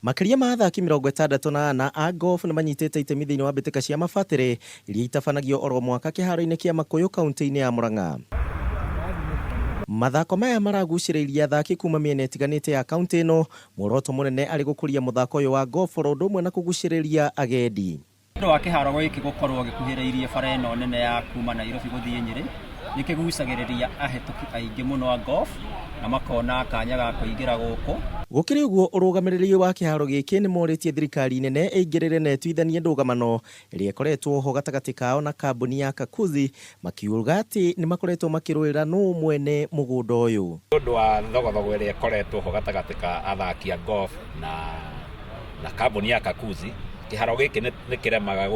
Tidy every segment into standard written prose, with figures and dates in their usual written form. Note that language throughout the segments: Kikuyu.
Makĩria ma athaki 64 a golf nĩ manyitĩte itemi thĩinĩ wa mbĩtĩka cia mabatĩrĩ iria itabanagio oro mwaka kĩharo-inĩ kĩa Makũyũ kaunti-inĩ ya Murang'a. Mathako maya maragucĩrĩirie athaki kuma mĩena ĩtiganĩte ya kaunti ĩno, muoroto mũnene arĩ gũkũria mũthako ũyũ wa golf oro ũndũ ũmwe na kũgucĩrĩria agendi. Nĩ ũndũ wa kĩharo gĩkĩ gũkorwo gĩkuhĩrĩirie bara ĩno nene ya kuma Nairobi gũthiĩ Nyĩrĩ, nĩ kĩgucagĩrĩria ahĩtũki aingĩ mũno a golf na makona kanya ga kũingĩra gũkũ. Gũkĩrĩ ũguo, ũrũgamĩrĩri wa kĩharo gĩkĩ nĩ morĩtie thirikari nene ĩingĩrĩre na ĩtuithanie ndũgamano ĩrĩa ĩkoretwo ho gatagatĩ kao na kambuni ya Kakuzi, makiuga atĩ nĩ makoretwo makĩrũĩra nũ mwene mũgũnda ũyũ. Nĩ ũndũ wa thogothogo ĩrĩa ĩkoretwo ho gatagatĩ ka athaki a golf na na kambuni ya Kakuzi, kĩharo gĩkĩ nĩ kĩremaga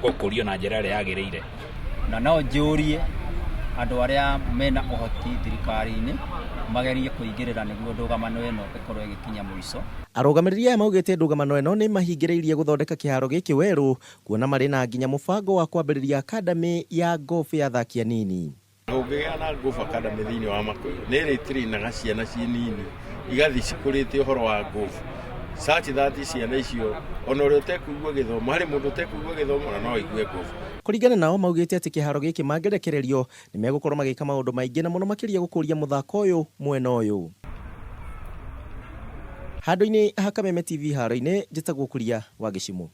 gũkũrio na njĩra ĩrĩa yagĩrĩire. Na no njũrie andũ arĩa mena ũhoti thirikari-inĩ magerie kũingĩrĩra nĩguo ndũgamano ĩno ĩkorwo ĩgĩkinya mũico. Arũgamĩrĩri aya maugĩte ndũgamano ĩno nĩ ĩmahingĩrĩirie gũthondeka kĩharo gĩkĩ werũ, kuona marĩ na nginya mũbango wa kwambĩrĩria academy ya golf ya athaki anini. Ũngĩgĩa na Golf Academy thĩinĩ wa Makuyu, nĩ ĩrĩtirinaga ciana ciĩ nini, igathiĩ cikũrĩte ũhoro wa golf. Such that ciana icio, ona ũrĩa ũtekũigua gĩthomo, harĩ mũndũ ũtekũigua gĩthomo na no aigue golf. Kũringana nao, maugĩte atĩ kĩharo gĩkĩ mangĩrekererio nĩ megũkorwo magĩka maũndũ maingĩ na mũno makĩria gũkũria mũthako ũyũ mwena ũyũ. Handũ-inĩ ha Kameme TV haro-inĩ, njĩtagwo Kuria wa Gĩcimũ.